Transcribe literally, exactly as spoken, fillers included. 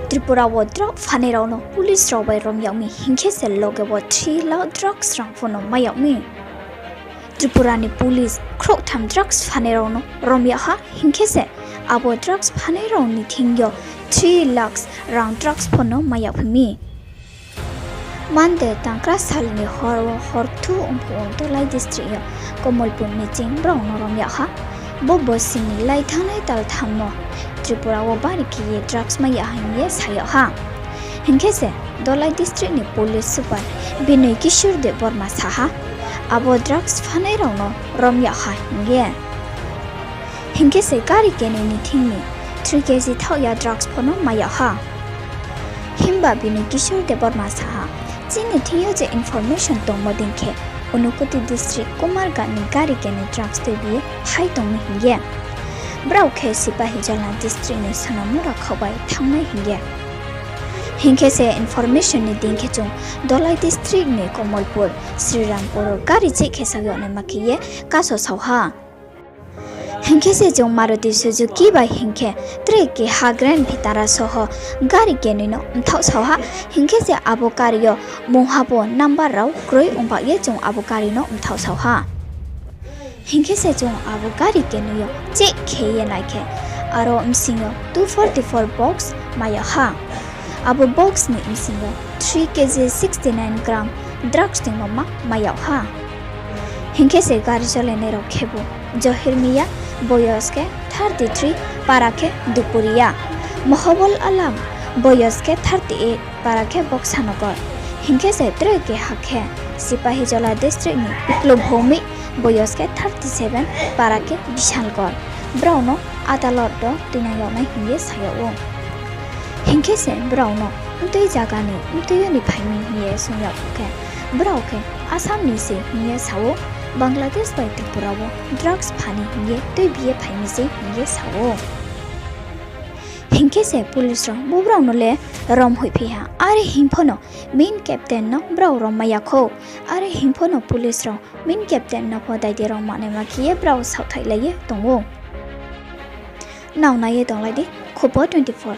Tripura wo drug phanai rao no police rao bai rom yag mi hing khe se loge wo three lakh drugs rang pho no mai yag mi. Tripura ni police khrouhtham drugs phanai rao no rom yag ha hing khe se abo drugs phanai rao ni thing yo three lakhs rang drugs pho no mai yag phi mi. Monday tangkra sal ni hor wo hor thu ongphuh wo Dhalai district yo Kamalpur ni ching brao no rom yag ha. Bo bosi ni lai thanngnai tal tham no Tripura wo bari khe ye drugs mai yag ha hing ye sa yag ha. Hing khe se Dhalai district ni police super Binoy Kishore Debbarma sa ha, abo drugs phanai rao no rom yag ha hing ye. Hing khe se gari kenoi ni thing ni three kg thaoh ya drugs pho no mai yag ha. Himba Binoy Kishore Debbarma sa ha, chini thing yo je information tongmo dei khe, Unakoti district Kumarghat ni gari kenoi drugs tuibi ye phai tong mi hing ye. Brao khe Sipahijola district ni Sonamura khaoh bai thanngnai hing ye. Hing khe se information ni dei khe chung Dhalai district ni Kamalpur, Srirampur gari cheh khe sao yag naima khe ye kaso sao ha. Hing khe se chung Maruti Suzuki bai hing khe tre keha Grand Vitara soho gari kenoi no mthaoh sao ha. Hing khe se abo gari yo mungha pho number rao kroi ong ba ye chung abo gari no mthaoh sao ha. Hing khe se chung abo gari kenoi yo cheh khe ye nai khe, aro bsing yo two forty-four box mai yag ha. Abo box ni bsing yo three kg sixty-nine gram drugs toingmo ma mai yag ha. Hing khe se gari cholainai rao khebu Johir Miya, boyos khe thirty-three, para khe Dupuria, Mohobol Alam, boyos khe thirty-eight, para khe Boksanogor. Hing khe se tre keha khe Sipahijola district ni Iklo Bhoumik, boyos khe thirty-seven, para khe Bisalgor. Brao no adalot wo tuinang yag nai hing ye sa yag ou. Hing khe se brao no mtui zaga ni mtui yo ni phai mi hing ye sung yag khe, brao khe Assam ni se hing ye sa ou, Bangladesh bai Tripura wo drugs pha ni hing ye tuibi ye phai mi se hing ye sa ou. Hing khe se police rao bo brao no le rom hoihphi ha, are hing pho no main captain no brao rom mai ya khou, are hing pho no police rao main captain no pho daidi rao manaima khe ye brao saohthaihlai ye tong ou. Nrao nai ye tonglai di Khobor twenty-four.